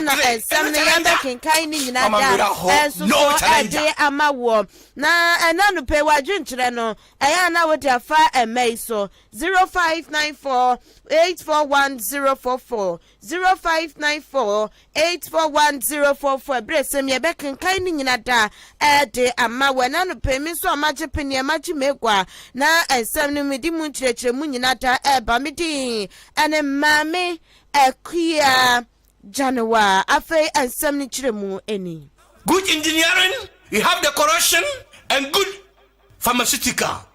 Ana nsɛm no yɛbɛkenkan ne nyinaa da nso so ɛde ama woɔ. Na ɛna anɔpa yi w'adwenkyerɛ no ɛyɛ a na wode afa mma yi so, 0594 841 044, 0594 841 044. Ɛberɛ sɛm yɛbɛkenkan ne nyina da ɛde ama wɔ. Ɛna anɔpa yi me nso a magye peneɛ magye megua na nsɛm no mede mu nkyerɛkyerɛ mu nyina da ɛba. Me din ɛne Maame Akua Gyanewa. Afei nsɛm no kyerɛ mu ani. Good engineering, you have decoration and good pharmaceutical.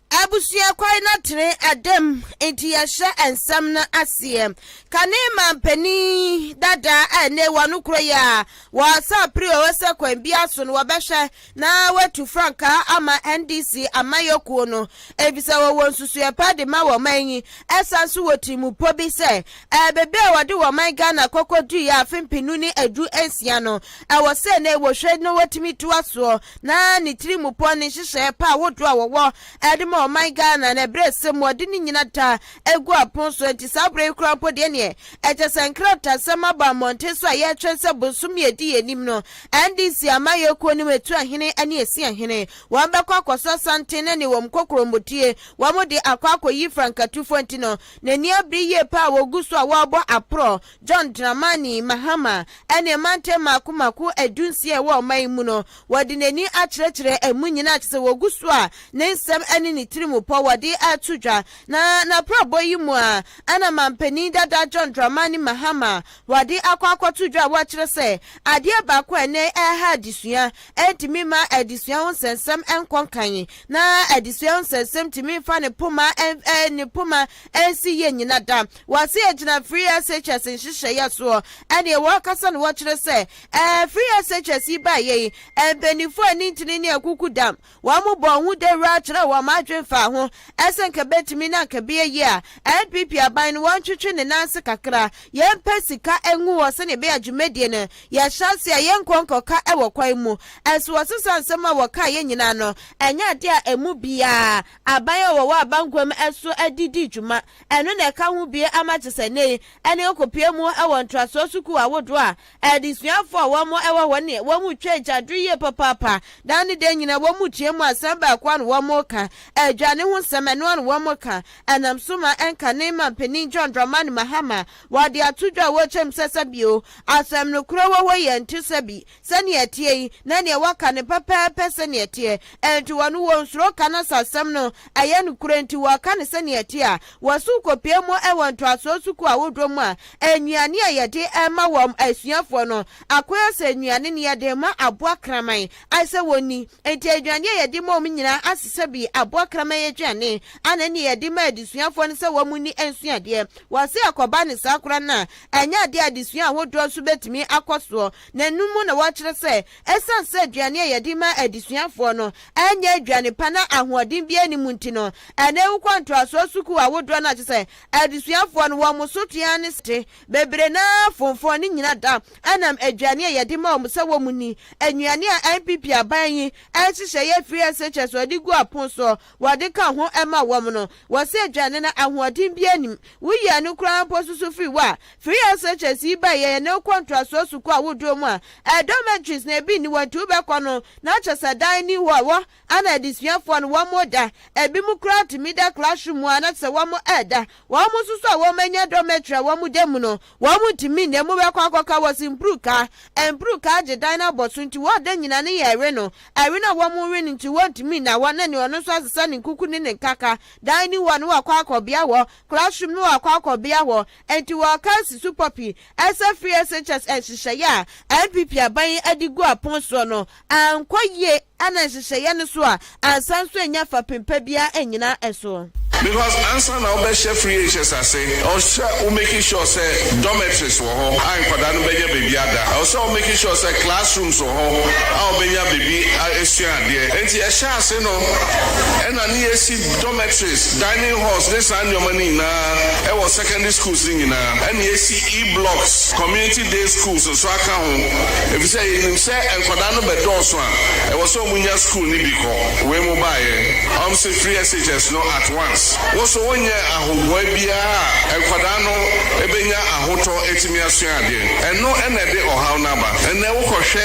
Abusua kwan no tene ɛdɛm nti yɛhyɛ nsɛm no aseɛ. Kane mampanin dada ɛne wɔn kuro yi a wɔasa pere wɔ sɛ kwan bi aso no wɔbɛhwɛ na watu frankaa ama NDC amayɔkuo no, efisɛ wɔwɔ nsusuɛ pa de ma wɔn man yi. Ɛsan so wɔ tirimupɔ bi sɛ beebi a wɔde wɔn man Ghana kɔkɔ du yɛ afe 2016 no, ɛwɔ sɛ ne wɔhwɛ na wɔtumi to asoɔ na ne tirimupɔ ne nhyehyɛeɛ pa ahodoɔ a wɔwɔ ɛde ma ɔman Ghana na ɛberɛ sɛ mu ɔde ne nyina da egu apon so. Nti saa berɛ yi koraa mpo deɛ, neɛ ɛkyɛ sɛ nkratasɛm aba mmɔnten so a yɛretwɛn sɛ bosom yɛdi yɛn anim no, NDC amayɛkuo no mu etu ahene ne esi ahene wɔn bɛkɔ akɔsɔ santen ne ne wɔn kokoromodie wɔn de akɔ akɔyi frankatufoɔ. Nti no n'ani abere yie pa a wɔgu so a wɔrebɔ aporɔ John Dramani Mahama ɛne mantam mako mako 16 ɛwɔ ɔman yi mu no, wɔde n'ani akyerɛkyerɛ ɛmu nyinaa kyerɛ sɛ wɔgu so a ne nsɛm ne ne tirim pɔ wɔde ato dwa. Na n'aporɔbɔ yi mu a ɛna mampanin dada John Dramani Mahama wɔde akɔ akɔto dwa a wɔakyerɛ sɛ adeɛ baako a ɛnɛ ɛha adesua ɛntumi ma adesua ho nsɛnsɛm nkɔ nkan na adesua ho nsɛnsɛm tumi fa ne poma ɛ ne poma ɛnsi yie nyina da. Wɔse agyina Free SHS nhyehyɛeɛ soɔ ɛneɛ wɔkasa no wɔkyerɛ sɛ Free SHS yi baayɛ yi, mpanimfoɔ a ne ntini ne akuku dam wɔn mo bɔ ho dawura kyerɛ wɔn adwen fa ho ɛsɛ nka bɛtumi na nka bɛyɛ yie a NPP aban no wɔntwetwe ne nan ase kakra, yɛmpɛ sika ngu hɔ sɛnea ɛbɛyɛ dwumadie no yɛhyɛ ase a yɛnkɔ nkɔka ɛwɔ kwan mu. Ɛnso wɔsesa nsɛm a wɔka yɛ nyinaa no, ɛnyɛ adeɛ a ɛmu biara aban a wɔwɔ abanguam ɛso adidi dwuma. Ɛno na ɛka ho bie ama kyɛ sɛ ne ɛne okopie mu ɛwɔ ntoasoɔ sukuu ahodoɔ a adesuafoɔ a wɔn ɛwɔ hɔ ne wɔn mu twa agyadoro yie papaapa. Dan ne dan nyinaa wɔn mu tie mu asɛm baako ano wɔn ka aduane ho nsɛm, ɛno ano wɔn ka. Ɛnam so ma ɛnka ne ma mpanin John Dramani Mahama wɔde ato dwa a wɔkyɛm sɛ sɛbio asɛm no korɔ wɔ hɔ yɛ nte sɛbi sɛnea ɛteɛ yi na nea wɔka ne pɛpɛɛpɛ sɛnea ɛteɛ. Ɛnti wɔn wɔn nsuro ka no sɛ asɛm no ɛyɛ no korɔ nti wɔka ne sɛnea ɛteɛ a wɔso kɔpie mu ɛwɔ ntoasoɔ sukuu ahodoɔ mu a nnuane a yɛde ɛma wɔn asuafoɔ no akɔyɛ sɛ nnuane ne yɛde ma aboa kraman ayɛ sɛ wɔnni. Nti aduane a yɛde ma wɔn nyinaa asesa bi aboa kraman aduane ana ne yɛde ma adesuafoɔ no sɛ wɔn ni nsuadeɛ. Wɔse akɔba ne saa koraa no a ɛnyɛ adeɛ adesua ahodoɔ nso bɛtumi akɔ soɔ. Na ɛno mu na wɔkyerɛ sɛ ɛsiane sɛ aduane a yɛde ma adesuafoɔ no ɛnyɛ aduane pa na ahoɔden biara nni mu nti no, ɛnɛ wokɔ ntoasoɔ sukuu ahodoɔ no a kyerɛ sɛ adesuafoɔ no wɔn so tea ne te bebree naa fonfɔn ne nyina da ɛnam aduane a yɛde ma wɔn sɛ wɔn ni. Nnuane a NPP aban yi ɛnhyehyɛ yɛ Free SHS wɔde gu apon soɔ wɔde ka ho ɛma wɔn no, wɔsɛ aduane no ahoɔden bi anim. Woyi ɛno koraa mpo soso firi hɔ a, Free SHS yi ba yɛ ne wokɔ ntoasoɔ sukuu ahodoɔ mu a dormitories na ebi nni hɔ. Nti wobɛkɔ no na kyerɛ sɛ dan ni hɔ a wɔ ana adesuafoɔ no wɔn da. Ebi mu koraa tumi da classroom mu a na kyerɛ sɛ wɔn ɛda. Wɔn nso so a wɔn anya dormitory a wɔn da mu no, wɔn ntumi nna mu. Bɛkɔ akɔka wɔ se mpuruka mpuruka agye dan no abɔ so nti wɔda nyina ne yɛ ɛwe no ɛwe no a wɔn we no nti wɔntumi nna hɔ. Na ne ɔno nso asesa ne nkuku ne ne nkaka dan ni hɔ no wakɔ akɔbea hɔ classroom no wakɔ akɔbea hɔ. Nti wɔka si so pɔpi ɛsɛ Free SHS nhyehyɛeɛ a NPP aban yi de gu apon soɔ no ankɔ yie ɛna nhyehyɛeɛ no so a ansa nso anya fapem pa biara nyina ɛso. Because ansa na wobɛhyɛ Free SHS ase, ɔhyɛ wo making sure sɛ dormitories wɔ hɔ a nkwadaa no bɛnya baabi ada. Ɛwɔ sɛ wo making sure sɛ classrooms wɔ hɔ a wɔbɛnya baabi asua adeɛ. Nti ɛhyɛ ase no ɛna ne yɛsi dormitories, dining halls ne saa nneɛma no nyinaa ɛwɔ secondary schools no nyinaa. Ɛna yɛsi e-blocks, community day schools nso aka ho, efisɛ yɛnim sɛ nkwadaa no bɛdɔɔso a ɛwɔ sɛ wɔn nya school no bi kɔ. Wei mo baayɛ ɔm sɛ Free SHS no at once. SHS. Wo nso wonyɛ ahoboa biara a nkwadaa no bɛnya ahotɔ atumi asua adeɛ. Ɛno na ɛde ɔhaw no aba. Ɛnnɛ wokɔhwɛ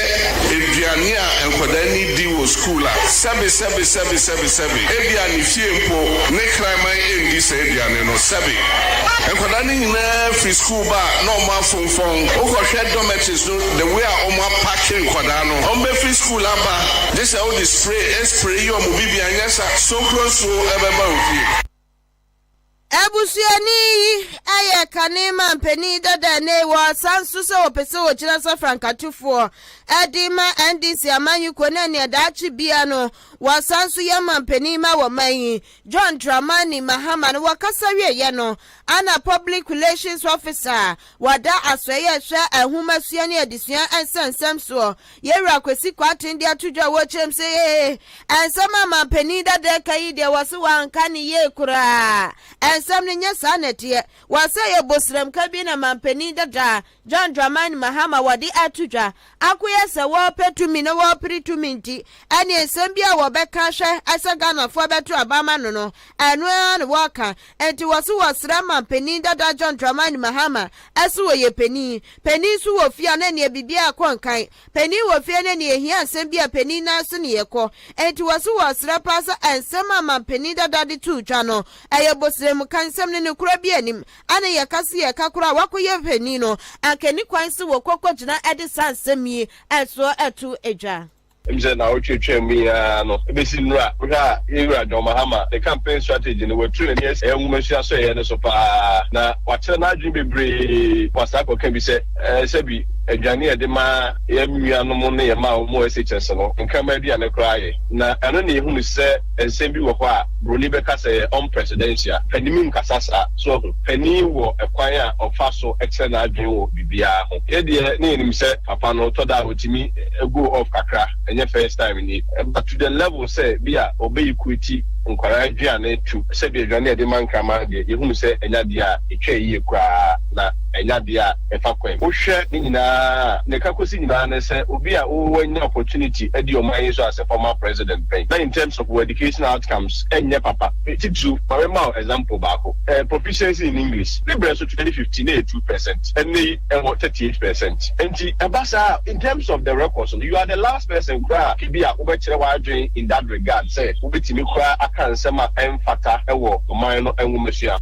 aduane a nkwadaa no di wɔ sukuu a, sɛbe sɛbe sɛbe sɛbe sɛbe, ebia ne fie mpo ne kraman nndi saa aduane no. Sɛbe. Nkwadaa no nyinaa firi sukuu ba a na wɔn afomfɔn. Wokɔhwɛ dormitories no the way a wɔn apake nkwadaa no, wɔbɛfiri sukuu aba gye sɛ wode spray spray yi wɔn biribi anyɛ sa sonkoro nsuo bɛba wo fie. Abusuani yi yɛ kane mampanin dada ɛnɛ yi wɔsan nso sɛ wɔpɛ sɛ wɔgyina sɛ frankatufoɔ de ma NDC amanyɔkuo ne nea daakye bia no wɔsan nso yɛ mampanin ma wɔ man yi John Dramani Mahama no wɔkasa wieɛ no ana Public Relations Officer a wɔda asoɛeɛ ɛhwɛ nhomasua ne adesua nsɛnsɛm soɔ Yɛwura Kwesi Kwarteng de ato dwa wɔ kyerɛm sɛ ee nsɛm a manpanin dada reka yi deɛ wɔse wanka ne yie koraa. Nsɛm no nyɛ saa na ɛteɛ. Wɔse ɛyɛ bosrɛmka bi na manpanin dada John Dramani Mahama wɔde ato dwa. Akoyɛ sɛ wɔrepɛ tumi na wɔrepere tumi nti ɛneɛ nsɛm bi a wɔbɛka hwɛ sɛ Ghanafoɔ bɛto aba ama no no ɛno ara na wɔreka. Enti wɔse wɔsrɛ manpanin dada John Dramani Mahama se wɔyɛ panin. Panin nso wɔ fie a na nea biribiara kɔ nkan. Panin wɔ fie na nea ehia nsɛm bi a panin nan so ne yɛkɔ. Enti wɔse wɔsrɛ paa sɛ nsɛm a manpanin dada de too dwa no, ɛyɛ bosrɛmuka nsɛm no nokorɛ biara nnim. Ɛne yɛka se yɛka koraa a wakɔyɛ panin no, anka ɛni kwan se wɔkɔ kɔgyina de saa nsɛm yi nso to dwa. Emi sɛ naawɔtwe etwaa mu yi ara no ebesi nnora, wohwɛ a yɛn wura John Mahama ne campaign strategy no watu n'ani asi ɛyɛ nwomasua sɔeɛ no so paa na wakyerɛ n'adwene bebree. Wasan akɔka bi sɛ sɛbi aduane a yɛde ma yɛn nuanom ne yɛn mma a wɔn wɔ SHS no nkraman aduane koraa yɛ. Na ɛno na yɛhunu sɛ nsɛm bi wɔ hɔ a broni bɛka sɛ ɛyɛ unpresidential. Panin nkasa saa. So wahu? Panin wɔ ɛkwan a ɔfa so kyerɛ n'adwene wɔ biribiara ho. Yɛ deɛ na yɛnim sɛ papa no tɔ da a ɔtumi go off kakra, ɛnyɛ first time nie. But to the level sɛ bi a ɔbɛ equate nkwadaa aduane to sɛbi aduane a yɛde ma nkraman deɛ, yɛhunu sɛ ɛnyɛ adeɛ a ɛtwa yie koraa na ɛnyɛ adeɛ a ɛfa kwan mu. Wohwɛ ne nyinaa a, nea ɛka kɔsi nyinaa ne sɛ obi a wanya opportunity adi ɔman yi so as a former president pɛn na in terms of wo education outcomes ɛnyɛ papa. Titiriw, ma memma wo example baako, proficiency in English, ne berɛ so 2015 na ɛyɛ 2%, ɛnnɛ yi ɛwɔ 38%. Enti ɛba saa a, in terms of the records no, you are the last person koraa a ebi a wobɛkyerɛ w'adwene in that regard sɛ wobɛtumi koraa aka nsɛm a ɛmfata wɔ ɔman no nwomasua ho.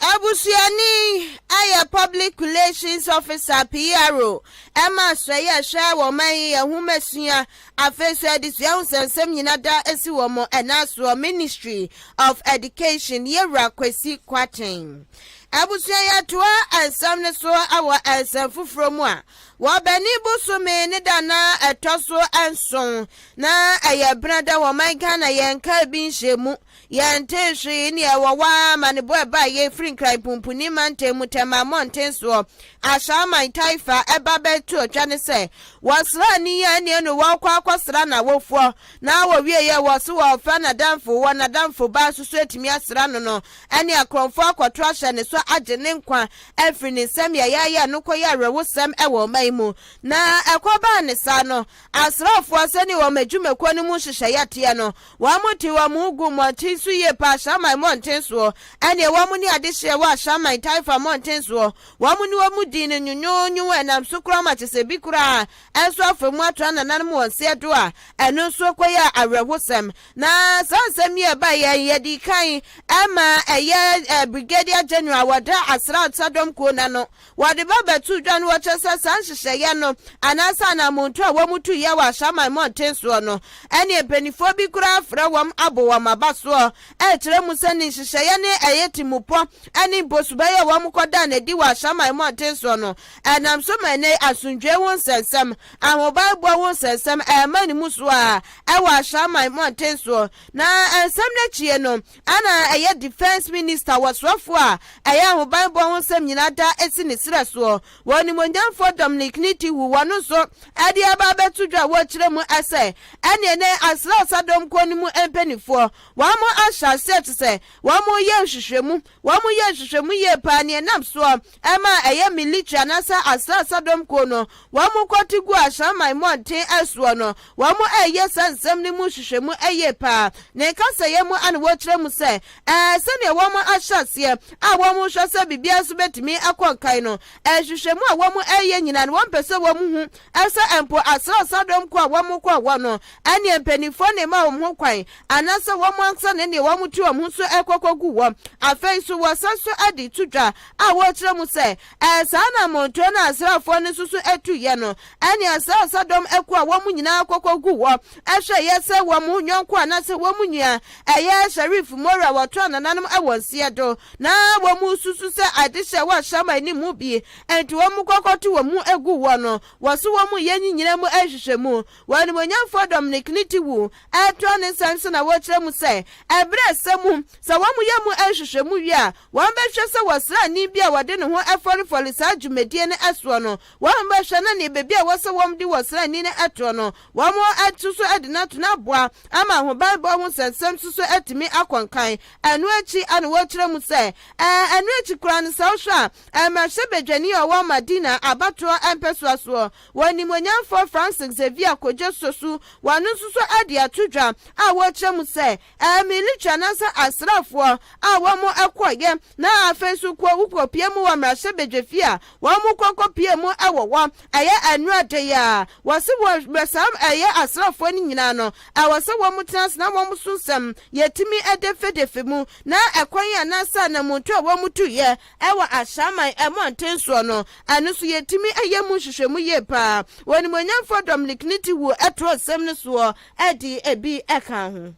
Abusuani yɛ Public Relations Officer, PRO, ma Asoɛeɛ a ɛhwɛ wɔ ɔman yi nhomasua, afei nso adesua ho nsɛnsɛm nyina da si wɔn nan soɔ, Ministry of Education, Yɛwura Kwasi Kwarteng. Abusua yɛtoa nsɛm no so wɔ nsɛm foforɔ mu a, wɔ Bɛne bosome ne da na ɛtɔ so nson na ɛyɛ benada wɔ ɔman Ghana yɛnkaa bi nhyɛ mu. Yɛntee hwee ne ɛwɔ hɔ ara ma ne bo ɛbaa yei firi Nkran Pumpuni mantam mu Tɛma mmɔnten soɔ Ashaiman Taifa ɛba bɛto atwa ne sɛ wɔsraani yi a ɛneɛ no wɔrekɔ akɔsra n'awofoɔ na wɔwieɛ wɔse wɔrefrɛ n'adamfo wɔ n'adamfo baa nso so atumi asra no no ɛne akorɔmfoɔ akɔto ahyɛ ne so agye ne nkwa afiri ne nsam yɛyɛɛyɛ no kɔyɛ awerɛhosɛm ɛwɔ ɔman mu na ɛkɔbaa ne saa no asraafoɔ sɛdeɛ wɔn adwumakuo no mu nhyehyɛeɛ teɛ no Wɔte wɔn ho gu mmɔnten so yie paa Ashaiman mmɔnten soɔ, ɛnneɛ wɔn ne adehyeɛ wɔ Ashaiman Taifa mmɔnten soɔ. Wɔn ne wɔn dii no nwonwoonwo ɛnam so koraa ma kyesɛ bi koraa nso afa mu ato anananom wɔn seɛ do a ɛno nso kɔyɛɛ awerɛhosɛm. Na saa nsɛm yi a ɛbaeɛ yi yɛdii kan ma ɛyɛ Brigadier General a wɔda Asraat Sadɔm kuo no ano Wɔde ba bɛtoo dwa no wɔkyerɛ sɛ saa nhyehyɛeɛ no anaasɛ anamontuo a wɔtuiɛ wɔ Ashaiman mmɔnten soɔ no ɛneɛ mpaninfoɔ bi koraa afrɛ wɔn abɔ wɔn aba soɔ ɛrekyerɛ mu sɛ ne nhyehyɛeɛ ne ɛyɛ timupɔ ne mpo suban a wɔn kɔdaa no adi wɔ Ashaiman mmɔnten soɔ no ɛnam so ma ɛnɛ yi asomdwoeɛ ho nsɛnsɛm, ahobanbɔ ho nsɛnsɛm ɛrema ne mu so ara ɛwɔ Ashaiman mmɔnten soɔ. Na nsɛm no akyie no Ana ɛyɛ Defence Minister wɔ soafoɔ a ɛyɛ ahobanbɔ ho nsɛm nyinaa da si ne serɛ soɔ. Wɔ Onimuonyamfoɔ Dominic Niti wu wɔ no nso de aba abɛto dwa a wɔkyerɛ mu sɛ ɛneɛ nɛ asraaw sadɔm kuo no mu mpaninfoɔ wɔn ahyɛ aseɛ te sɛ wɔn reyɛ nhwehwɛmu wɔn yɛ nhwehwɛmu yie paa neɛ ɛnam soɔ ɛma ɛyɛ military anaasɛ asraaw sadɔm kuo no wɔn kɔte gu Ashaiman mmɔnten soɔ no wɔn reyɛ saa nsɛm no mu nhwehwɛmu yie paa. Ne nkasɛeɛ mu ana wɔkyerɛ mu sɛ Ɛɛ, sɛnea wɔahyɛ aseɛ a wɔrehwɛ sɛ biribiara nso bɛtumi akɔ nkan no, nhwehwɛmu a wɔreyɛ nyinaa no, wɔmpɛ sɛ wɔhu sɛ mpo asraasa dɔm ko a wɔkɔɔ hɔ no, ɛnneɛ mpanimfoɔ na ɛma wɔn ho kwan, anaasɛ wɔn ankasa na ɛnneɛ wɔtu wɔn ho so kɔ kɔgu hɔ. Afei nso, wɔsan nso de to dwa a wɔrekyerɛ mu sɛ, ɛɛ, saa anammɔntuo no a asraafoɔ no nso so tuiɛ no, ɛnneɛ asraasa dɔm ko a wɔn nyinaa kɔ kɔgu hɔ hwɛeɛ sɛ wɔn yɔnko anaasɛ wɔn nua Ɛyɛ Sharif Mora a wɔtoa nananom wɔ nseɛ do na wɔsusu sɛ adehye a ɛwɔ Ashama anim mu bi nti wɔn kɔ kɔto wɔn mu gu hɔ no. Wɔse wɔn yɛ ne nyina mu nhwehwɛmu. Wɔ Animuonyamfoɔ Dominic Nitiwul ɛretoa ne nsɛm so na wɔkyerɛ mu sɛ ɛberɛ ɛsɛ mu sɛ wɔn yɛ mu nhwehwɛmu wie a wɔn bɛhwɛ sɛ wɔ sraani bi a wɔde ne ho fɔrefɔre saa dwumadie no soɔ no wɔn bɛhwɛ na neɛ baabi a ɛwɔ sɛ wɔn de wɔ sraani no toɔ no Wɔatu so de no ato no aboa ama ahobammɔ ho nsɛnsɛm nso so atumi akɔ nkan. Ɛno akyi na wɔkyerɛ mu sɛ, ɛɛ, ɛno akyi koraa no, sɛ wohwɛ a, mmarahyɛbadwani a ɔwɔ Madina abatoɔ mpɛsoa soɔ, wɔ Animuonyamfoɔ Francis Xavier Kojo Sosu, wɔno nso so de ato dwa a wɔkyerɛ mu sɛ, ɛɛ, military anaasɛ asraafoɔ a wɔkɔeɛ na afei nso kɔ wokɔpie mu wɔ mmarahyɛbadwafie a wɔkɔ kɔpie mu wɔ hɔ Ɛyɛ ɛnora da yi ara. Wɔse wɔ berɛ saa ɛyɛ asraafoɔ no nyinaa no, ɛwɔ sɛ wɔn tena ase na wɔn so nsɛm yɛtumi defedefe mu na ɛkwan anaasɛ anamontuo a wɔn tuiɛ ɛwɔ Ashaiman mmɔnten soɔ no, ɛno nso yɛtumi yɛ mu nhwehwɛmu yie paa. Onimuonyamfoɔ Dominic Nitiwul toɔ nsɛm no soɔ de ebi kaa ho.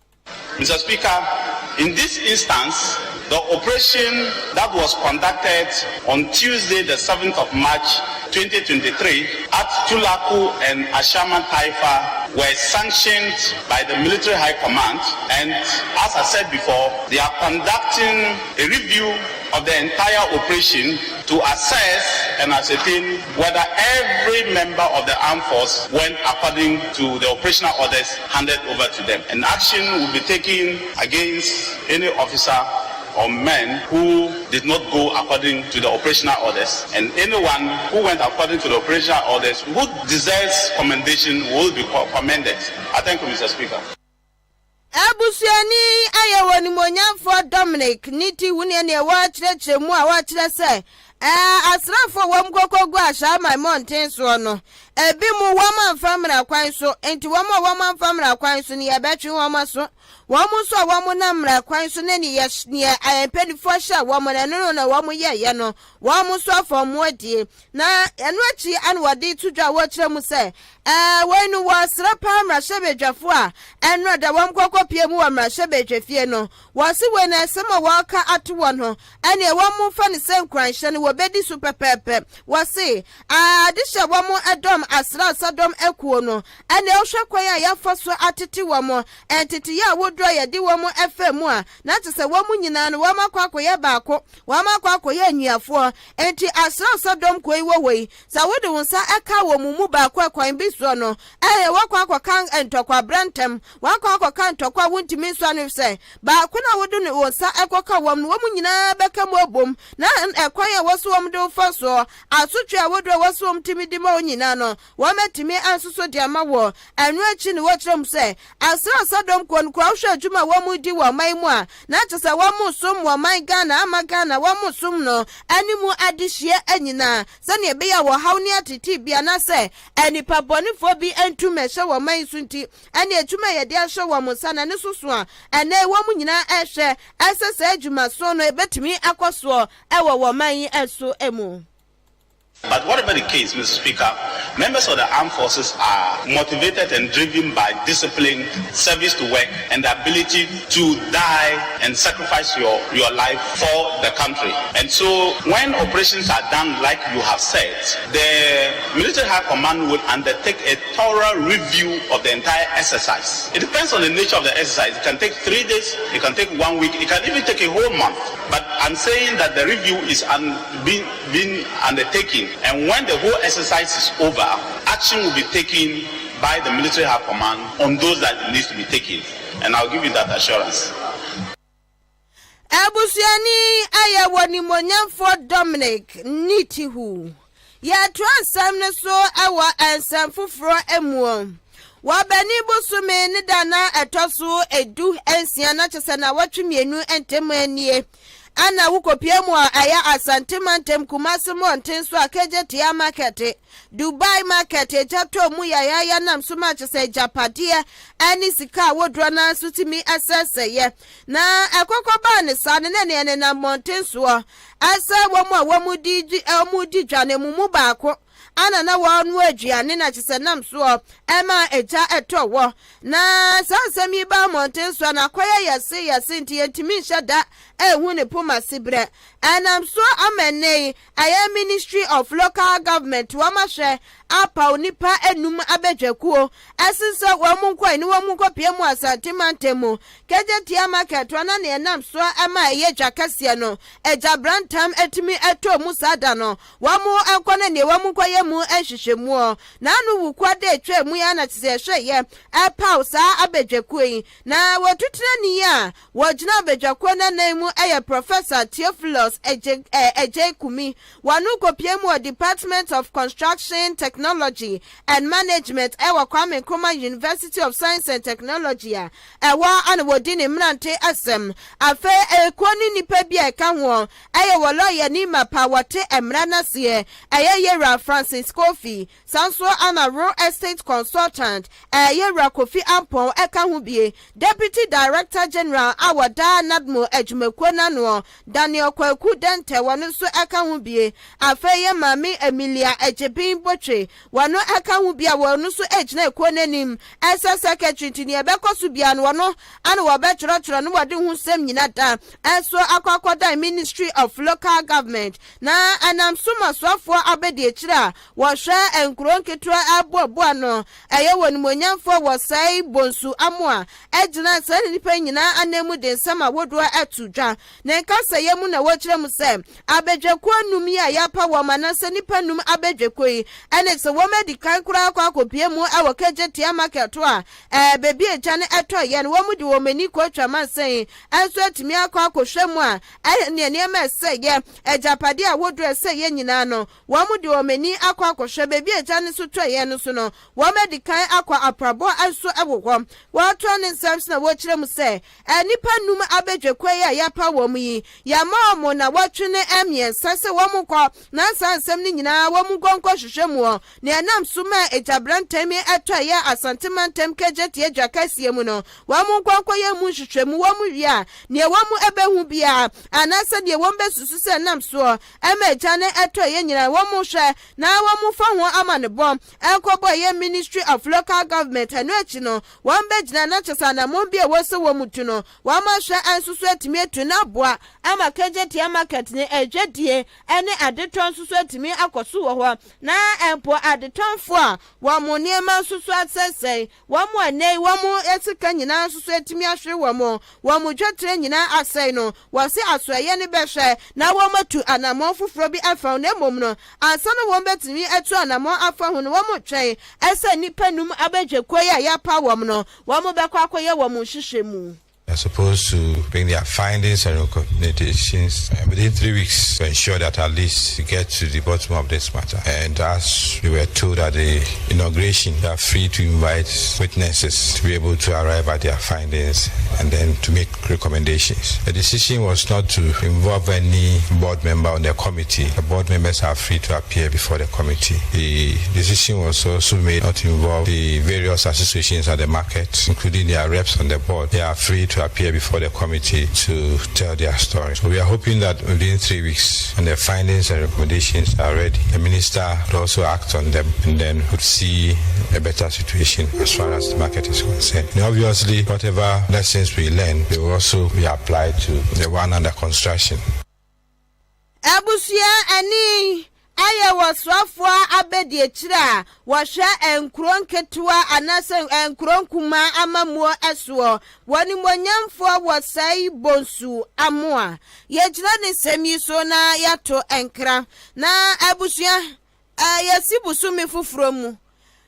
Mr. Speaker, in this instance, the operation that was conducted on Tuesday, the 7th of March 2023, at Tulaku and Ashaiman Taifa were sanctioned by the military high command. And as I said before, they are conducting a review of the entire operation to assess and ascertain whether every member of the armed force went according to the operational orders handed over to them. And action will be taken against any officer or men who did not go according to the operational orders. And anyone who went according to the operational orders who deserves commendation will be commended. I thank you, Mr. Speaker. Abusuani yi ayɛ wɔ Onimuonyamfoɔ Dominic ne ti wu ne neɛ wɔrekyerɛkyerɛ mu a wɔkyerɛ sɛ ɛɛ asraafoɔ a wɔn kɔkɔ gu Ashaiman mmɔnten soɔ no ebi mu wɔn amfa mmara kwan so nti wɔn a wɔn amfa mmara kwan so no yɛbɛtwe wɔn aso wɔn nso a wɔn nam mmara kwan so ne neɛ neɛ mpanimfoɔ hyɛ wɔn no ɛno no na wɔn yɛɛyɛ no wɔn nso afa wɔn adie Na ɛno akyi na wɔde to dwa a wɔkyerɛ mu sɛ, ɛɛ, wei no wɔsrɛ paa mmarahyɛbadwafo a ɛnnora da wɔn kɔkɔpie mu wɔ mmarahyɛbadwafie no. Wɔse wei no asɛm a wɔreka ato wɔn ho ɛneɛ wɔn mfa no sɛ nkuranhyɛ no wɔbɛdi so pɛpɛɛpɛ. Wɔse adehyɛ wɔn dɔm asraasadɔm akuo no ɛneɛ wohwɛ kwan a yɛafa so atete wɔn, nteteyɛ ahodoɔ a yɛde wɔn fa mu a na kyerɛ sɛ wɔn nyinaa no wɔn akɔ akɔyɛ baako, wɔn akɔ akɔyɛ anuafoɔ. Enti asraaw sɛ dɔm kuo yi wɔ hɔ yi, sɛ wode wo nsa ka wɔn mu baako a kwan bi soɔ no, ɛyɛ woakɔ akɔka ntɔkwa berɛ ntɛm, woakɔ akɔka ntɔkwa a wontumi nsɔ ano efisɛ baako no a wode no wo nsa kɔka wɔn no, wɔn nyinaa bɛka mu abom, na ɛkwan a ɛwɔ sɛ wɔde wo fa soɔ, asotwe ahodoɔ a ɛwɔ sɛ wɔtumi de ma wo nyinaa no, Wɔatumi asusu de ama wɔ. Ɛno akyi no wɔkyerɛ mu sɛ, asra ɔsadɔm kuo no koraa wohwɛ adwuma a wɔn redi wɔ ɔman yi mu a, na kyerɛ sɛ wɔn resom wɔ ɔman Ghana ama Ghana wɔn resom no ne mu adehyeɛ nyinaa sɛdeɛ ɛbɛyɛ a ɔhaw ne atetee bi anaasɛ nnipa bɔnefoɔ bi ntu mmɛhyɛ wɔ ɔman yi so nti ɛne adwuma a yɛde ahyɛ wɔn nsa na ɛno nso so a ɛnnɛ wɔn nyinaa rehwɛ sɛ saa adwumason no ɛbɛtumi akɔ soɔ wɔ wɔ ɔman yi so mu. But whatever the case, Mr. Speaker, members of the armed forces are motivated and driven by discipline, service to work, and the ability to die and sacrifice your, your life for the country. And so when operations are done like you have said, the Military High Command will undertake a thorough review of the entire exercise. It depends on the nature of the exercise. It can take three days, it can take one week, it can even take a whole month. But I'm saying that the review is un- being, being undertaken, and when the whole exercise is over, action will be taken by the military high command on those that needs to be taken. And I'll give you that assurance. Abusuani ayɛ wɔ nimonyamfoɔ Dominic Nitiwul. Yɛtoa nsɛm no so wɔ nsɛm foforɔ mu. Wɔ bɛni bosome ne da na ɛtɔ so 16 na kyɛ sɛ na wɔtwe 2 ntɛm anie ana wokɔpie mu a ɛyɛ Asante mantam Kumase mmɔnten so a Kejetia Market, Dubai Market, agya tɔ mu yayaya nam so ma kyɛ sɛ agyapadeɛ ɛne sika a wodurɔ no nso tumi ɛsɛsɛyɛ na ɛkɔkɔ baa ne saa ne ne neɛ nenam mmɔnten soɔ ɛsɛ wɔn a wɔn di dwa ne mu baako ana na wɔn aduane na kyɛ sɛ nam soɔ ɛma agya ɛtɔ wɔ. Na saa nsɛm yi ba mmɔnten soɔ na akɔyɛ yɛse yɛse nti yɛntumi nhyɛ da ɛnhu ne poma si berɛ. Ɛnam so ama nne yi ɛyɛ Ministry of Local Government wɔn ahwɛ apaw nipa enum abadwakuo ɛsensɛ wɔn mu nkɔ ne wɔn mu nkɔpie mu Asante mantam mu Kejetia Market wɔn na ɛnam so ɛma ɛyɛ dwa kɛseɛ no ɛgya brantam ɛtumi ɛtɔ mu saa da no wɔn mu nkɔ ne nea wɔn mu nkɔyɛ mu nhwehwɛmu. N'ano wukua de etwa mu ya na te sɛ ɛhwɛ yɛ ɛpaw saa abadwakuo yi na wɔtutena ni a wɔgyina abadwakuo n'anan mu ɛyɛ Professor Theophilus Ɛgyei Kumi. Wɔn kɔpie mu wɔ Department of Construction Technology and Management ɛwɔ Kwame Nkrumah University of Science and Technology a ɛwɔ ana wɔdi ne mmerante asɛm. Afei ekuo ne nipa bi a ɛka ho ɛyɛ wɔ lɔya ni mapa wɔte mmara n'aseɛ ɛyɛ Yɛwura Francis Kofi. Sanso ana real estate consultant ɛyɛ Yɛwura Kofi Ampɔn ɛka ho bie. Deputy Director General a wɔda NADMO adwumakuo n'anoɔ, Daniel Kwaku Dɛntɛ, wɔn nso ɛka ho bie. Afei yɛ Maame Emilia Agyebin Botwe, wɔn ɛka ho bie a wɔn nso gyina ekuo n'anim ɛsɛ secretary nti nea ɛbɛkɔ so bia no wɔn ana wɔbɛtwerɛtwerɛ no wɔde ho nsɛm nyina da ɛnso akɔ akɔdan Ministry of Local Government. Na ɛnam so ma soafoɔ abɛdi akyire a wɔhwɛ nkuro nketewa aboaboa no ɛyɛ wɔ nimonyamfoɔ wɔ sɛe Bonsu Amoa ɛgyina saa nipa nyinaa anan mu de nsɛm ahodoɔ ɛto dwa. Ne nkasɛyɛ mu na wɔkyerɛ mu sɛ abadwakuo num yi a yɛapa wɔn anaasɛ nipa num abadwakuo yi ɛne sɛ wɔn adi kan koraa akɔ akɔpie mu ɛwɔ Kejetia Market a beebi agya no ɛtɔ yɛ no wɔn de wɔn ani kɔ atwa mansan ɛnso atumi akɔ akɔhwɛ mu a ɛyɛ nea nneɛma ɛsɛ yɛ agyapadeɛ ahodoɔ ɛsɛ yɛ nyinaa no wɔn de wɔn ani akɔ akɔhwɛ. Beebi agya no nso tɔ yɛ no so no wɔn adi kan akɔ aprabɔ nso ɛwɔ hɔ. Wɔatoa ne nsɛm so na wɔkyerɛ mu sɛ nnipa num abadwakuo yi a yɛapa wɔn yi yɛama wɔn na wɔtwe ne 3 sɛ wɔn kɔ na saa nsɛm no nyinaa wɔn nkɔ nkɔhwehwɛ mu hɔ nea ɛnam so ma agyabrantɛm yi ɛtɔ ɛyɛ Asante mantam Kejetia dwa kɛseɛ mu no wɔn nkɔ nkɔyɛ mu nhwehwɛmu. Wɔn wie a nea wɔn ɛbɛhu biara anaasɛ deɛ wɔn bɛsusu sɛ ɛnam soɔ ɛma agya no ɛtɔ ɛyɛ nyinaa wɔn hwɛ na wɔn fa ho ama ne bɔ ɛnkɔbɔ ɛyɛ Ministry of Local Government. Ɛno akyi no wɔn bɛgyina na kyɛ sɛ anammɔn bi a wɔsɛ wɔn mu tu no wɔn ahwɛ nso so atumi atu na aboa ama Kejetia Market ne adwadie ɛne adetɔ nso so atumi akɔ so wɔ hɔ na mpo adetɔnfoɔ a wɔn nneɛma nso so asɛsɛe wɔn mu ɛnɛ wɔn sika nyinaa nso so atumi ahwere wɔn dwetire nyinaa asɛe no wɔsi asoɛyɛ no bɛhwɛ na wɔn atu anammɔn foforɔ bi afa ho. Na mmom no ansa na wɔn bɛtumi atu anammɔn afa ho no wɔn twɛn ɛsɛ nnipa num abɛdwakuo yi a yɛapa wɔn no wɔn bɛkɔ akɔyɛ wɔn nhyehyɛ mu. They're supposed to bring their findings and recommendations within 3 weeks to ensure that at least we get to the bottom of this matter. And as we were told at the inauguration, they are free to invite witnesses to be able to arrive at their findings and then to make recommendations. The decision was not to involve any board member on the committee. The board members are free to appear before the committee. The decision was also made not to involve the various associations at the market, including their reps on the board. They are free to appear before the committee to tell their story. So we are hoping that within 3 weeks, when the findings and recommendations are ready, the minister will also act on them and then would see a better situation as far as the market is concerned. And obviously, whatever lessons we learn, they will also be applied to the one under construction. Abusua ani. Ayɛ wɔ soafoɔ abadiakyire a wɔhwɛ nkuro nketewa anaasɛ nkuro nkumaa amammuo soɔ wɔ Animuonyamfoɔ wɔ Sɛe Bonsu Amoah. Yɛgyina ne nsɛm yi so na yɛato nkra. Na abusua, yɛsi bosome foforɔ mu.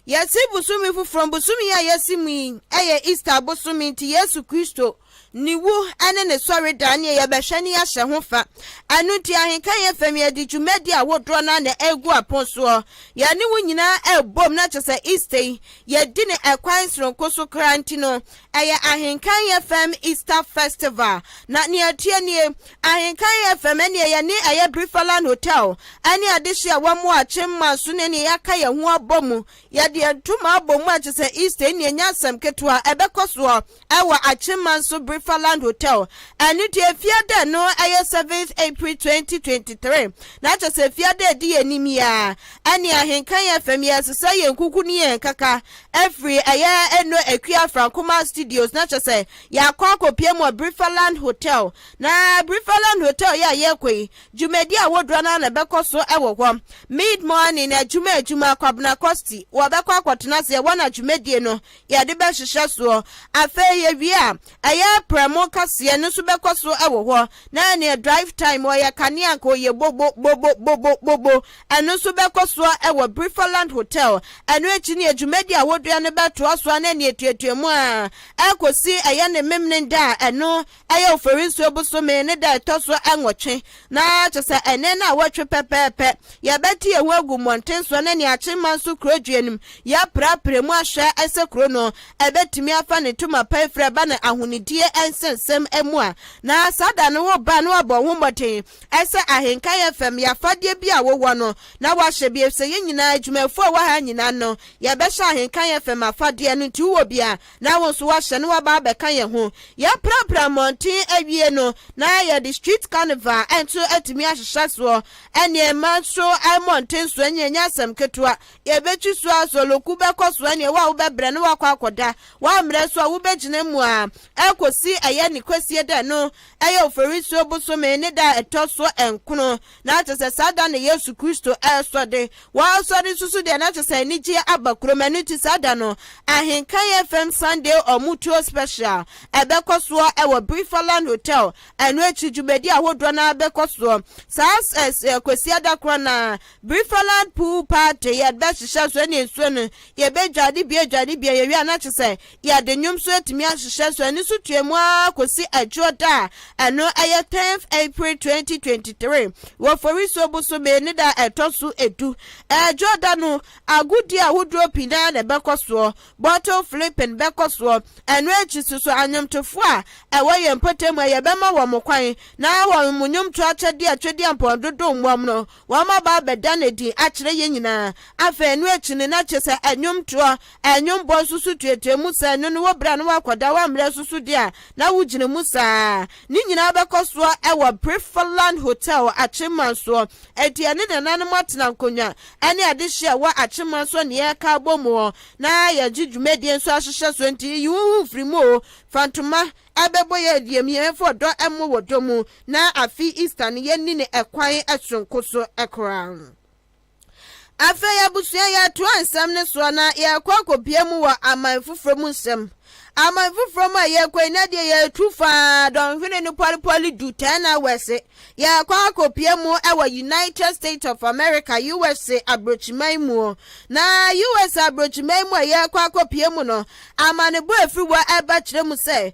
Yɛsi bosome foforɔ mu. Bosome yi a yɛsi mu yi yɛ Easter bosome nti Yesu Kristo Ne wu ne ne sɔre da neɛ yɛbɛhwɛ ne yɛahyɛ ho fa. Ɛno nti Ahenka yɛn fam yɛde dwumadi ahodoɔ no ara na ɛregu apon soɔ. Yɛne wo nyinaa ɛrebom na kyerɛ sɛ Easter yi yɛdi no ɛkwan soronko so koraa nti no ɛyɛ Ahenka yɛn fam Easter Festival. Na nea ɛteɛ nie, Ahenka yɛn fam ɛneɛ yɛne ɛyɛ Brifaland Hotel ɛne adehye a wɔn akyem manso ne ɛneɛ yɛaka yɛn ho abɔ mu. Yɛde yɛn ntoma abɔ mu a kyerɛ sɛ Easter yi neɛ ɛnyɛ asɛm ketewa ɛbɛkɔ soɔ. Ɛwɔ Akyemanso Brifaland Hotel. Ɛno nti Efiada no ɛyɛ seventh April 2023 na kyerɛ sɛ Efiada edi yɛn anim yi ara ɛne Ahenkan FM yɛresesa yɛn kuku ne yɛn kaka afiri ɛyɛ Eno Akua Frankoma Studios na kyerɛ sɛ yɛakɔ akɔpie mu wɔ Brifaland Hotel. Na Brifaland Hotel yi a yɛrekɔ yi dwumadi ahodoɔ no ara na ɛbɛkɔ so wɔ hɔ. Mid morning adwuma adwuma Kwabena Kosti wɔbɛkɔ akɔtena ase ɛhɔ na dwumadie no yɛde bɛhyehyɛ soɔ. Afei yɛwie a, ɛyɛ prɛmo kaseɛ no nso bɛkɔ so wɔ hɔ. Na ɛneɛ drive time, ɔyɛ kanea nka ɔyɛ bobo bobo bobo bobo, ɛno nso bɛkɔ soɔ wɔ Brifaland Hotel. Ɛno akyi no yɛ dwumadi a wɔdua no bɛtoa so a na ɛneɛ tuatua mu a ɛkɔsi ɛyɛ ne memene da a ɛno Ɛyɛ Oforisuo bosome ne da a ɛtɔ so nwɔtwe, na kyerɛ sɛ ɛnnɛ nnawɔtwe pɛpɛɛpɛ, yɛbɛte yɛn ho agu mmɔnten soɔ ne nea Akyemma nso kuro dua no mu, yɛaprapra mu ahwɛ sɛ kuro no ɛbɛtumi afa ne ntoma pa afiri aba no ahonidie nsɛnsɛm mu a. Na saa da no woba a na woabɔ wo ho mmɔden sɛ Ahenkan FM yɛ afadeɛ bi a wowɔ no na woahyɛ bi efisɛ yɛn nyinaa adwumayɛfoɔ a ɛwɔ ha nyinaa no yɛbɛhyɛ Ahenkan FM afadeɛ no nti wowɔ bi a na wo nso woahyɛ na woaba abɛka yɛn ho. Yɛaprapra mmɔnten awie no, na yɛde street carnival nso atumi ahyehyɛ soɔ. Ɛnneɛ mma nso mmɔnten so ɛnneɛ ɛnyɛ asɛm ketewa. Yɛbɛtwi so ara soloku bɛkɔ so ɛnneɛ wo a wobɛbrɛ na woakɔ akɔda. Woammrɛ nso a wobɛgyina mu ara ɛkɔsi ɛyɛ ne kwasie da no ɛyɛ Oforisuo bosome ne da a ɛtɔ so nkono. Na kyerɛ sɛ saa da no Yesu Kristo resɔre. Wɔresɔre nso so deɛ na kyerɛ sɛ anigyeɛ aba kurom. Ɛno nti saa da no Ahenkan FM Sunday Ɔmotuo Special ɛbɛkɔ soɔ wɔ Brifaland Hotel. Ɛno akyi dwumadi ahodoɔ no ara bɛkɔ soɔ. Saa Kwasiada korɔ no ara Brifaland Pool Party yɛbɛhyehyɛ so ɛne nsuo no yɛbɛdware bi adware bi a yɛwie a na kyerɛ sɛ Yɛde nnwom nso atumi ahyehyɛ so, ɛno nso tua mu ara kɔsi Adwoɔ da a ɛno ɛyɛ 10th April 2023 wɔ Forisuo bosome ne da a ɛtɔ so edu. Adwoɔ da no, agodie ahodoɔ pii no ara na ɛbɛkɔ soɔ. Bottle flipping bɛkɔ soɔ. Ɛno akyi nso so, anwomtofoɔ a ɛwɔ yɛn mpɔtam ha, yɛbɛma wɔn kwan na wɔn nnwomtoɔ akyɛdeɛ a Twedeampɔn dodow mmɔm no, Wɔaba abɛda no adi akyerɛ yɛn nyinaa. Afei ɛno akyi no, na kyerɛ sɛ nnwomtoɔ, nnwombɔ nso so tuatua mu saa, ɛno no wɔ berɛ a na woakɔda, woammrɛ nso so deɛ a, na wogyina mu saa ara. Ne nyinaa bɛkɔ soɔ wɔ Brifaland Hotel, Akyemman soɔ. Enti yɛne nananom atena nkonnwa ne adehyeɛ a ɛwɔ Akyemman soɔ ne yɛreka abɔ mu hɔ, na yɛgye dwumadie nso ahyehyɛ soɔ. Enti yi wo ho mfiri mu o, fa ntoma Ɛbɛbɔ yɛn adiam, yɛn mfa ɔdɔ mmɔ wɔ dɔ mu, na afe Easter no yɛnni no ɛkwan soronko so koraa. Afei abusua yɛtoa nsɛm no soɔ na yɛrekɔ akɔpie mu wɔ aman foforɔ mu nsɛm. Aman foforɔ mu a yɛrekɔ yi na deɛ yɛretu faa dɔnhwere no pɔlepɔle du 10 hours. Yɛrekɔ akɔpie mu wɔ United States of America, USA aburokyiman mu. Na USA aburokyiman mu a yɛrekɔ akɔpie mu no, Amanebɔ a ɛfiri hɔ reba kyerɛ mu sɛ,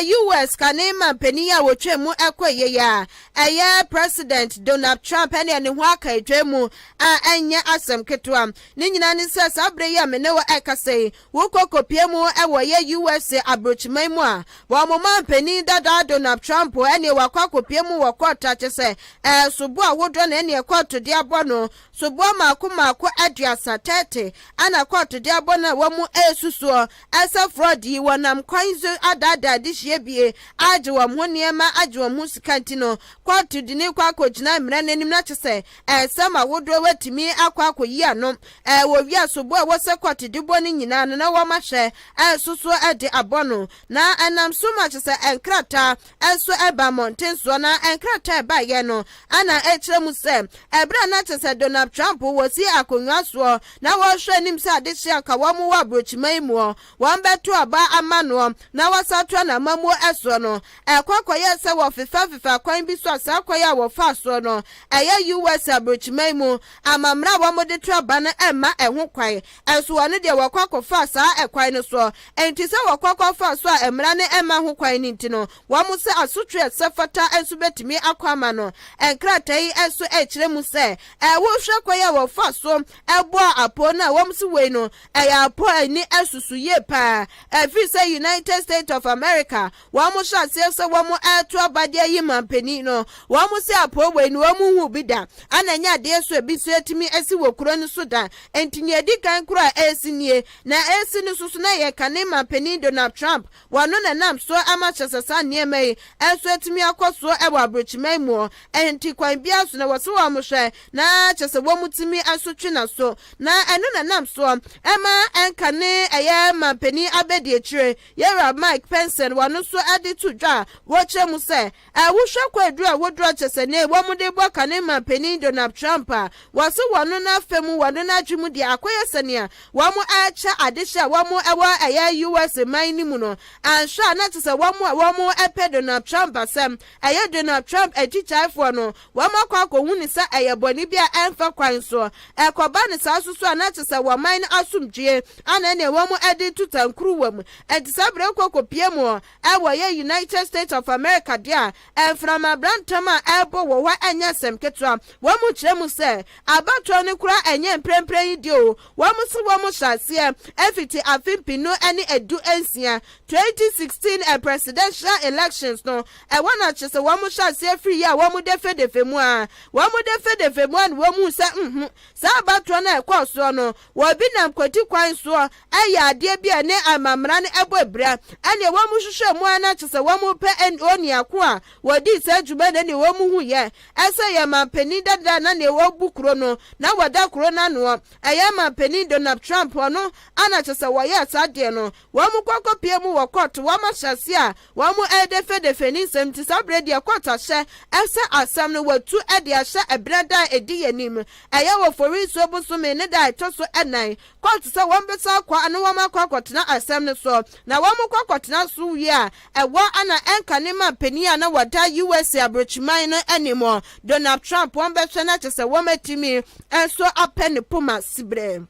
US. kane manpanin a wɔtwaa mu kɔeɛ yi a ɛyɛ President Donald Trump ɛneɛ ne ho aka adwa mu a ɛnyɛ asɛm ketewa. Ne nyinaa ne sɛ saa berɛ yi a me ne wo ɛrekasa yi, wokɔ kɔpie mu wɔ yɛ US. aburokyiman mu a, wɔn manpanin dada Donald Trump ɛneɛ wakɔ akɔpie mu wɔ kɔɔto a kyerɛ sɛ ɛɛ sobo ahodoɔ na ɛneɛ kɔɔto de abɔ no. Soboɔ mmaako mmaako aduasa, 30, ɛna kɔɔto de abɔ no a wɔn resusuɔ sɛ fraud yi wɔnam kwan so adaadaa adehyeɛ bie agye wɔn ho nneɛma agye wɔn ho sika nti no kɔɔto de no rekɔ akɔgyina mmara no anim na kyesɛ nsɛm ahodoɔ watumi akɔ akɔyi ano wɔ wia soboɔ a ɛwɔ sɛ kɔɔto de bɔ no nyinaa no na wɔn ahwɛ ɛsosoɔ. de abɔ no, na ɛnam so ma kyerɛ sɛ nkrataa nso ba mmɔnten soɔ. Na nkrataa a ɛbaeɛ no na ɛkyerɛ mu sɛ ɛberɛ a na kyerɛ sɛ Donald Trump wɔsi akonnwa soɔ na wɔrehwɛ anim sɛ adehyeɛ anka wɔn wɔ aburokyiman yi muɔ wɔn bɛto aba ama noɔ na wɔsan atoa n'amammuo soɔ no, ɛkɔ kɔyɛɛ sɛ wɔfefafefa kwan bi so a saa kwan a wɔfaa soɔ no, ɛyɛ US. aburokyiman mu amammerɛ a wɔde to aba no mma ɛho kwan. Ɛnso wɔn deɛ wɔkɔ akɔfa saa ɛkwan no soɔ. Enti sɛ wɔkɔ akɔfa so a mmara no mma ho kwan no nti no, wɔn sɛ asotwe a ɛsɛ fata nso bɛtumi akɔ ama no. Nkrataa yi nso ɛkyerɛ mu sɛ ɛwohwɛ kwan a wɔfa so ɛbɔ apɔ no a wɔn si wei no, ɛyɛ apɔ a ani asusu yie paa. Ɛfiri sɛ United States of America wɔn hyɛ aseɛ sɛ wɔn ɛreto abadeɛ yi mampanin no, wɔn sɛ apɔ wei no wɔn hu bi da, ana ɛnyɛ adeɛ so ebi nso atumi asi wɔ kuro no so da. Nti nea edi kan koro a ɛresi nie, na ɛresi no soso na yɛ kane mampanin Donald Trump wɔno na nam so ama kyerɛ sɛ saa nneɛma yi nso atumi akɔ so wɔ aburokyiman mu. Nti kwan biara so na wɔsɛ wɔn hwɛ na kyerɛ sɛ wɔn tumi nso twe na so, na ɛno na nam soɔ ɛma ɛnka ne ɛyɛ mampanin abɛdi akyire yɛwura Mike Pence wɔn nso de to dwa a wɔkyerɛ mu sɛ ɛwohwɛ kɔ aduru a woduru kyerɛ sɛ ne wɔn de bɔ kane mampanin Donald Trump a wɔse wɔn n'afɛ mu wɔn n'adwe mu deɛ akɔyɛ sɛnea wɔn ɛkyɛ adehyɛ a wɔn ɛwɔ ɛyɛ US man no mu no anhwɛ a na kyerɛ sɛ wɔn a wɔn ɛpɛ Donald Trump asɛm, ɛyɛ Donald Trump akyikyaefoɔ no, wɔn akɔ akɔhu ne sɛ ɛyɛ bɔne bi a ɛmfa kwan so. Ɛkɔba ne saa soso a na kyerɛ sɛ wɔn man no asomdwie ana ɛne wɔn ɛde to tankuruwa mu. Ɛnti saa berɛ kɔ kɔpie mu ɛwɔ yɛ United States of America deɛ a, mframa brantam a ɛrebɔ wɔ hɔ ɛnyɛ asɛm ketewa. Wɔn mu kyerɛ mu sɛ abatoɔ no koraa ɛnyɛ mprempren yi deɛ o. Wɔn so wɔn hyɛ aseɛ ɛfiti afe 2016, 2016 presidential elections no ɛwɔ na kyerɛ sɛ wɔn hyɛ aseɛ firi yi a wɔn defedefe mu a wɔn defedefe mu a na wɔn mu sɛ saa abatoɔ no a ɛkɔɔ soɔ no, wɔbi nam kwati kwan soɔ ɛyɛ adeɛ bi a ne amammerɛ no ɛbɔ ebira. Ɛnna wɔn hwehwɛ mu a na kyerɛ sɛ wɔn pɛ oniako a wɔdi saa adwuma na ne wɔn hu yɛ ɛsɛ yɛ mampanin dada na nea wɔbu kuro no na wɔda kuro no anoɔ, ɛyɛ mampanin Donald Trump. Ɔno ana kyerɛ sɛ wɔyɛ saa adeɛ no, wɔn mu kɔkɔ pie mu wɔ court. Wɔn ahyɛ ase a wɔn mu ɛredefedefe ne nsɛm ti saa berɛ deɛ court ahyɛ ɛsɛ asɛm no wɔatu ɛde ahyɛ ɛberɛ da a ɛdi yɛn anim, ɛyɛ wɔ Forinsuo bosome ne da a ɛtɔ so 4. Court sɛ wɔn bɛsa akɔ ana wɔn akɔ akɔtena asɛm no so, na wɔn kɔ akɔtena so wie a ɛwɔ ana ɛnka ne ma panin a na wɔda USA aburokyiman no anim Donald Trump, wɔn bɛhwɛ no akyɛ sɛ wɔn atumi nso apɛ ne poma siberɛ.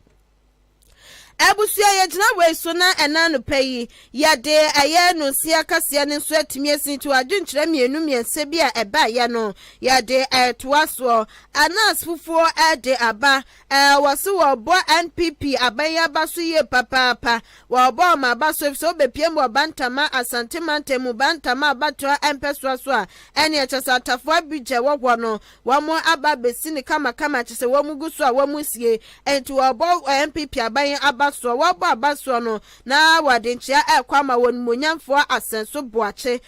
Abusua, yɛgyina wei so na ɛna anɔpa yi yɛde ɛyɛ no nsia kaseɛ no nso atumi asi nti adwenkyerɛ mmienu mmiɛnsa bi a ɛbaeɛ no yɛde ɛtoa soɔ. Anas fufuo ɛde aba wɔsi wɔbɔ NPP aban aba so yie papaapa. Wɔbɔ ɔmo aba so efisɛ wobɛpie mu wɔ Bantama, Asante mantam mu Bantama abatoa mpɛsoa so a ɛne ɛkyɛ sɛ Atafoa Bridge ɛwɔ hɔ no wɔn aba abɛsi ne kamakama, kyɛ sɛ wɔn gu so a wɔn sie. Nti wɔbɔ NPP aban aba soɔ. Wɔbɔ aba soɔ no na wɔde nkyea ɛkɔ ama wɔn nimonyamfoɔ Asɛnso Boakye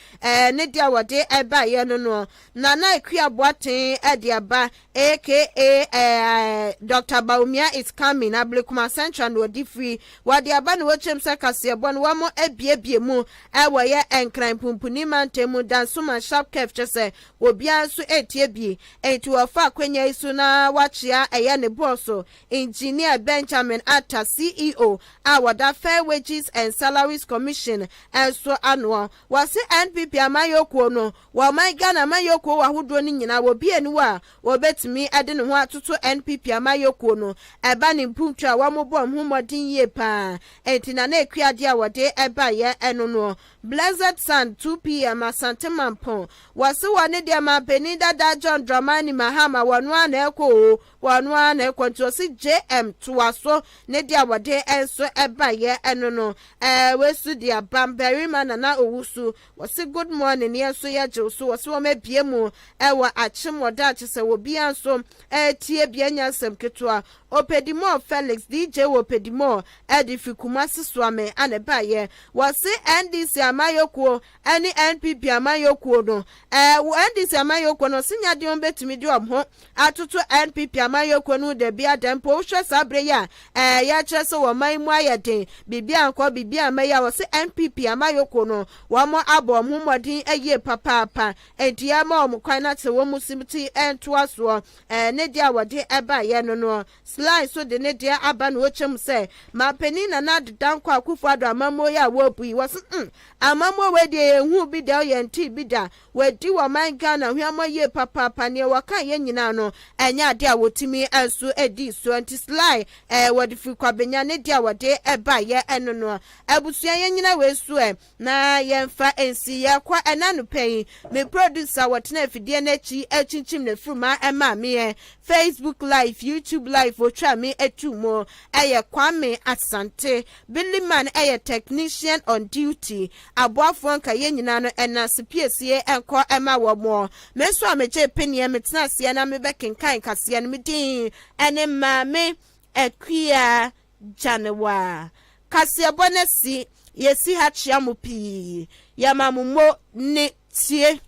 ne deɛ wɔde ɛbaeɛ no. Nana Akua Boaten ɛde aba, aka Dr Bawumia is coming, Ablekuma Central na wɔde firi. Wɔde aba na wɔkyerɛm sɛ kaseɛbɔ no wɔn abiebie mu ɛwɔ yɛ Nkran pumpuni mantam mu Dansoma Sharp Curve, kyɛ sɛ obiara nso etie bi. Nti wɔfa akonnwa yi so na wakyea ɛyɛ ne bɔɔso Engineer Benjamin Atta, CEO a wɔda Fair Wages and Salaries Commission nso ano. Wɔse NPP amanyɔkuo no wɔ ɔman Ghana amanyɔkuo wɔ ahodoɔ no nyinaa wɔ bi aniwa a wɔbɛtumi de ne ho atoto NPP amanyɔkuo no ɛba ne mpuntu a wɔn bɔ ho mmɔden yie paa. Enti na na ekuadeɛ a wɔde ɛbaeɛ ɛno no. Blessed Sun, 2 p.m., Asante Mampɔn. Wɔse wɔ ne deɛ mampanin dada John Dramani Mahama wɔn a na ɛkɔ o, wɔn a na ɛkɔ. Nti wɔsi JM toa so ne deɛ a wɔde nso ɛbaeɛ ɛno no. Wesu deɛ aba barima Nana Owusu, wɔsi good morning, yɛn nso yɛgye so. Wɔsi wɔn abie mu ɛwɔ Akyemɔda akyɛ sɛ obiara nso ɛretie bia nya nsɛm ketewa. Opedimore Felix, DJ wɔ Opedimore de firi Kumasi Suame na ɛbaeɛ. Wɔse NDC amanyɔkuo ne NPP amanyɔkuo no, ɛɛ NDC amanyɔkuo no, ɔse nya deɛ wɔn bɛtumi de wɔn ho atoto NPP amanyɔkuo no ho da bi ada mpo. Wohwɛ saa berɛ yi a ɛɛ yɛkyerɛ sɛ wɔn man mu ayɛ den, biribi ankɔ, biribi amma yi a, wɔse NPP amanyɔkuo no, wɔn abɔ wɔn ho mmɔden yie papaapa. Enti yɛma wɔn kwan na sɛ wɔn mu ti ntoa soɔ. Ɛɛ ne deɛ a wɔde baeɛ no no, Sly nso de ne deɛ aba na ɔkyɛ mu sɛ, Manpanin Nana Addo Dankwa Akufo Addo amammuo yi a wɔrebu yi, wɔse mm, amammuo wei deɛ yɛnhuu bi da o, yɛntee bi da. Wɔadi ɔman Ghana hweammɔ yie papaapa, neɛ wɔkaeɛ nyinaa no, ɛnyɛ adeɛ a wɔtumi nso dii soɔ. Nti Sly, ɛɛ wɔde firi Kwabenya, ne deɛ a wɔde baeɛ no no. Abusua yɛnyina wei so ɛ. Na yɛmfa nsi yɛkɔ ɛna anɔpa yi me producer wɔtena afidie no akyi akyinkyim n'afuruma ɛmaa meɛ Facebook live YouTube live wɔtwa me atuu mu ɛyɛ Kwame Asante Billy Man ɛyɛ technician on duty aboafoɔ nka yɛn nyinaa no ɛna sepiesie ɛnkɔ ɛma wɔn me nso a megye peneɛ metena aseɛ na mebɛkenkan kaseɛ no me din ɛne Maame Akua Gyanewa. Kaseɛbɔ no asi, yɛsi ha kyea mo pii. Yɛma mo mo ne tie.